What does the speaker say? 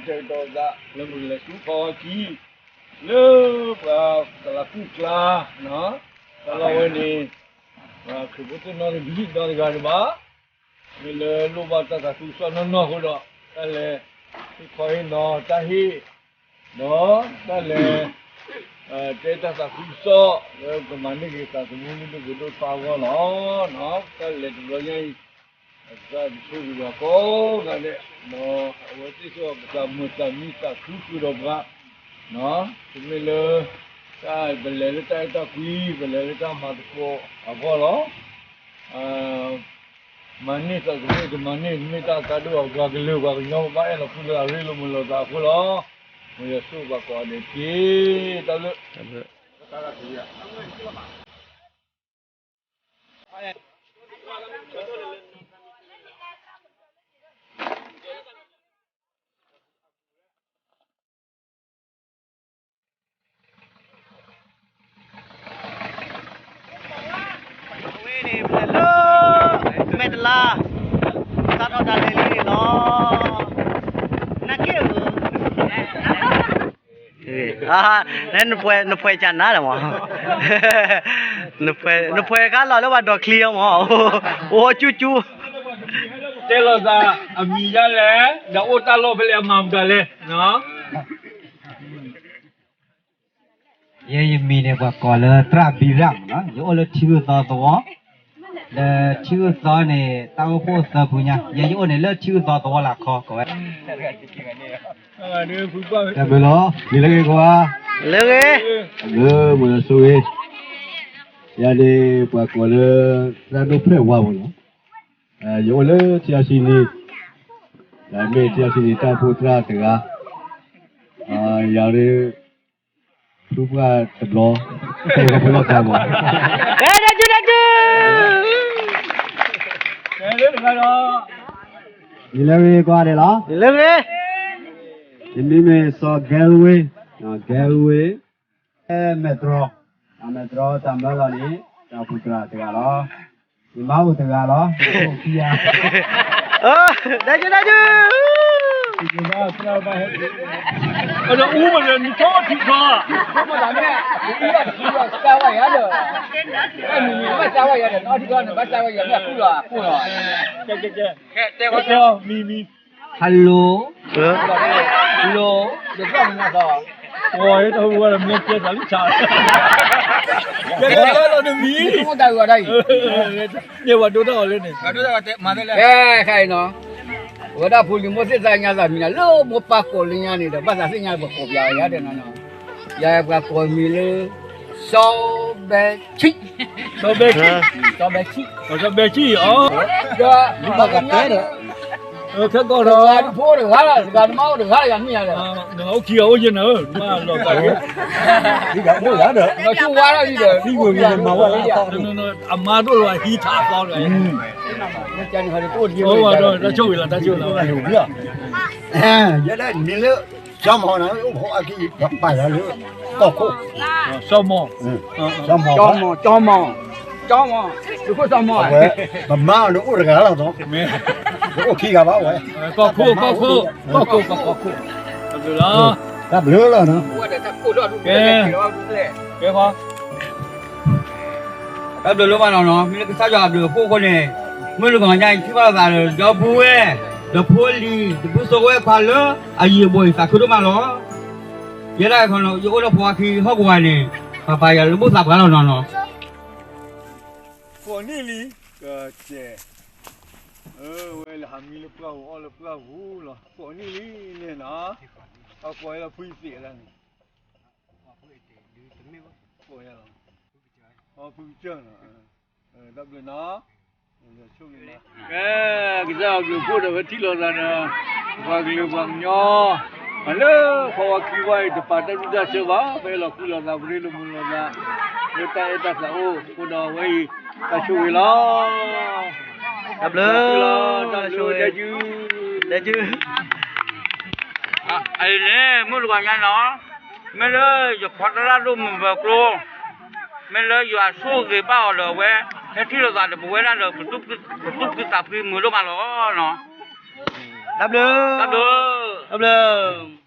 တဲကဒီးသးလၢမုၢ်လဲၤဆူဖီဝါခံ လၢပှၤကလးကူၣ်ကျါ, တၢ်လီၢ်ဝဲန့ၣ် ပှၤခရံာ်ဖိတနီၤတဂ့ၤနီတဂၤန့ၣ်ဘၣ်, မ့ၢ်လၢလိၣ်ဘၣ်တၢ်သးခုကစီၣ်နီၢ်နီၢ်အဃိဒီး တၢ်လဲၤဟ့ၣ်ခီဟ့ၣ်နီၤတၢ်ဟ့ၣ် ဒီးတၢ်လဲၤ တဲတၢ်သးခုကစီၣ် လၢကမၤန့ၢ်က့ၤသးသမူလၢဒိၣ်ကဒိၣ်တဖၣ်အဂီၢ်လီၤ. တၢ်လဲၤတဘျီညါအံၤ ကစၢ်ယွၤဆိၣ်ဂ့ၤပှၤကိးဂၤဒဲး, ဒီးအဝဲသ့ၣ်ဆိၣ်ဂ့ၤပသးမုာ်သးမံသးခုဃုာ်ဒီးပှၤ, တမ့ၢ်လၢ တၢ်ပလဲၤလၢတၢ်အဲၣ်တၢ်ကွံ ပလဲၤလၢတၢ်မၤသကိးအဂီၢ်လီၤ. မၤန့ၢ်သးသမူ တမၤန့ၢ် မ့ၢ်တၢ်အကါဒိၣ် ပှၤကလုာ်ပှၤကညီ ပဘၣ်အဲၣ်လီၤကွံလီၤ ရ့လိာ်မုာ်လိာ်သးအဃိလီၤ. မ်ယွၤဆိၣ်ဂ့ၤပှၤကိးဂၤဒဲးတက့ၢ်. တၢ်ဘျုး ဝဲန့ၣ် ပလဲၤလၢ မဲာ်တလါ စးထီၣ်တၢ်လဲၤလံန့ၣ်လီၤ. နက့ၢ်ဧၢ, နပှဲၤ နပှဲၤကနါလီၤမး, နပှဲၤခါလီၤလၢပှၤဒိးချံအီၤမး, အိၣ်ကၠူကၠူ, တဲလိာ်သးအမံၤဒ်လဲၣ်, ဒီးအိၣ်တၢ်လီၢ်ဖဲလဲၣ်အမၤမတၤလဲၣ်. ယဲယမံၤန့ၣ် ပှၤကိးလၢသရၣ်ဘံရၣ်မးနီၤ, ယအိၣ်လၢထံဂုၢ်သီသဝီ, ဒီးထံဂုၢ်သီန့ၣ် တၢ်အိၣ်ဖှိၣ်သၢဖုညါ, ယဲယအိၣ်န့ၣ်လၢထံဂုၢ်သီသဝီလၢခီကိးဝဲ, တၢ်ဘျုးလီၤ, မံၤလၢဂ့ၤကိးဂၤ, လၢဂ့ၤ, တၢ်ဘျုးမုၢ်လၢ်ဆိၣ်ဂ့ၤ, ယၤန့ၣ် ပှၤကိးလၢ သရၣ်ဒိၣ်ဖျဲၣ်ဝါမးနီၤ, ယအိၣ်လၢထံအီဆံနံၤ, မ့ၢ်ထံအီဆံနံၤတၢ်အိၣ်ဖှိၣ်သရၣ်တဂၤ, ယၤဒ် ဖုပှၢ်တဘျီ, ဖဲကဖုလီၢ်ခါမး, တၢ်ဘျုးတၢ်ဘျုး, မံၤလၢဂ့ၤကိးဂၤဒဲးလီၤ, မံၤလၢဂ့ၤ, ယမံၤမ့ၢ်စီၤ ကဲဝ့, ကဲဝ့, မဲာ်တြီ, မဲာ်တြီတၢ်မၢလီၤန့ၣ် တၢ်အိၣ်ဖှိၣ်သရၣ်တဂၤလီၤ, ယမါအိၣ်တဂၤလီၤ, တၢ်ဘျုးတၢ်ဘျုး အဒီးအူမ့ၢ်ဒီး နထီၣ်ထံထီၣ်, အူဘၣ်တဆူဘၣ်စၢ်ဝဲယၤဒီး, အဲၣ်မံၤမံၤဘၣ်စၢ်ဝဲယၤဒီး နအီထံထီၣ်န့ၣ်ဘၣ်စၢ်ဝဲယၤမ့ၢ်အပူၤလီၤအပူၤလီၤ, ကဲကဲကဲ, တဲအီၤမံၤမံၤ, hello, hello, ယသီၣ်မံၤနသီၣ်, ဝဲတၢ်ဟူဝဲဒီးမ့ၢ်ကဲသးလံဆး, ယကဲလီၤနမံၤ, တၢ်ဂီၤဒၣ်အံၤ, ယဝဲဒိၣ်တၢ်အီၤလၢန့ၣ်, ကဲခဲအံၤနီၤ ဝဲဒၣ်ဖိလံၤမိၢ်သ့ၣ်သးညါသးမံၤန့ၣ် လၢမိၢ်ပၢ်ကိးလၢညါန့ၣ်ဒီး ဘၣ်သးသ့ၣ်ညါပှၤကိးပှၤယၤဒဲးနီၤနီၤ, ယၤပှၤကိးမံၤလၢ စီၤဘဲဆံး, စီၤဘဲဆံး, စီၤဘဲဆံး, ဒီး ခဲကီၢ်ဒီး တဂၤတဖိတဂၤလီၤ, တဂၤနမါအိၣ်တဂၤလီၤ ယၤမ့ၢ်ယၤဒီး အိၣ်ခံဂၤအိၣ်ယဲၢ်နၤဧၢ, မၤလီၤသးဂ့ၤ, ဒီးဆူဝါထီၣ်လံဒီး သံဝဲမံၤမၤဝဲလၢအသီတဂ့ၤ, အမါဒိၣ်လီၤဟံးထးအသီတဂၤ, တၢ်ဆိၣ်ဂ့ၤလီၤ တၢ်ဆိၣ်ဂ့ၤလီၤ, ယဲဒၣ်မံၤလၢ စီၤမီၤန့ၣ် အိၣ်ဖီအခံ ပပာ်ယၤလၢ ကီၢ်ခိၣ်, စီၤမီၤ, စီၤမီၤ, စီၤမီၤ, စီၤမီၤ, ဒုးခိၣ်စီၤမီၤ, ပမါန့ၣ်အိၣ်တဂၤလီၤ, အိၣ်ခံဂၤဘၣ်ဝဲ, ကီၢ်ခိၣ်, ကီၢ်ခိၣ်, ကီၢ်ခိၣ်, ကီၢ်ခိၣ်, တၢ်ဘျုးလီၤ, တၢ်ဘျုးလီၤနီၤ, ကဲ, ကဲ, တၢ်ဘျုးလၢမးနီၤနီၤ, မ့ၢ်လၢကစၢ်ယွၤအဘျုးအဖှိၣ်အဃိန့ၣ်, မုၢ်လၢဂီၤညါအံၤ ထံၣ်ဘၣ်လိာ်သးဒီး ဒီပုၢ်ဝဲၢ်, ဒီးဖိလံၤ, ဒီပုၢ်ဝဲၢ်ခွါလၢအယံၤအဘူးအံၤ သးခုဒိၣ်မးလီၤ. ယဲဒၣ်ခီနီၤ ယအိၣ်လၢဖီဝါခံဟီၣ်ကဝီၤန့ၣ်, ပပာ်ယၤလၢမိၢ်သးပှၢ်လီၤနီၤနီၤ. ကိးနံၣ်လံ, ကစဲး, ဝဲလၢဟးမံလၢပှၢ်ပူၤ အီၣ်လၢပှၢ်ပူၤလီၤ, ကိးနံၣ်လံန့ၣ်နီၤ, အကိးလၢဖုယသ့ၣ်လၢန့ၣ် ကိးယၤလီၤ, ဖုကစၢၢ်နီၤ, တၢ်ဘျုးနီၤ, ကဲ, ကစၢ်အဘျုးအဖှိၣ်ဒီး ပထံၣ်လိာ်သးဒီး ပှၤကလုာ်ပှၤကညီ လၢဖီဝါခံဝါအံၤ တပာ်တၢ်ဒူၣ်တၢ်ဆၢဘၣ်, ပအဲၣ်လိာ်ကွံလိာ်သး ပရ့လိာ်မုာ်လိာ်သး လၢတၢ်အဲၣ်တၢ်သးအိၣ်အဃိဒီး အဝဲအံၤ တၢ်ဆိၣ်ဂ့ၤလီၤ. တၢ်ဘျုး, တၢ်ဆိၣ်ဂ့ၤ, တၢ်ဘျုး, တၢ်ဘျုး. အအံၤန့ၣ် မုၢ်တဂီၤညါနီၤ, မ့ၢ်လၢယခီတရၣ်ဒိၣ်မုၢ်ဘၢကျိ, မ့ၢ်လၢယွၤဆိၣ်ဂ့ၤဘၣ်အီၤဒီး အဝဲဟဲထံၣ်လိာ်သးဒီးပဝဲဒၣ်ဒီး ပသူၣ်ခုသးခုမုာ်ဒိၣ်မးလီၤနီၤ. တၢ်ဘျုး, တၢ်ဘျုး. တၢ်ဘျုး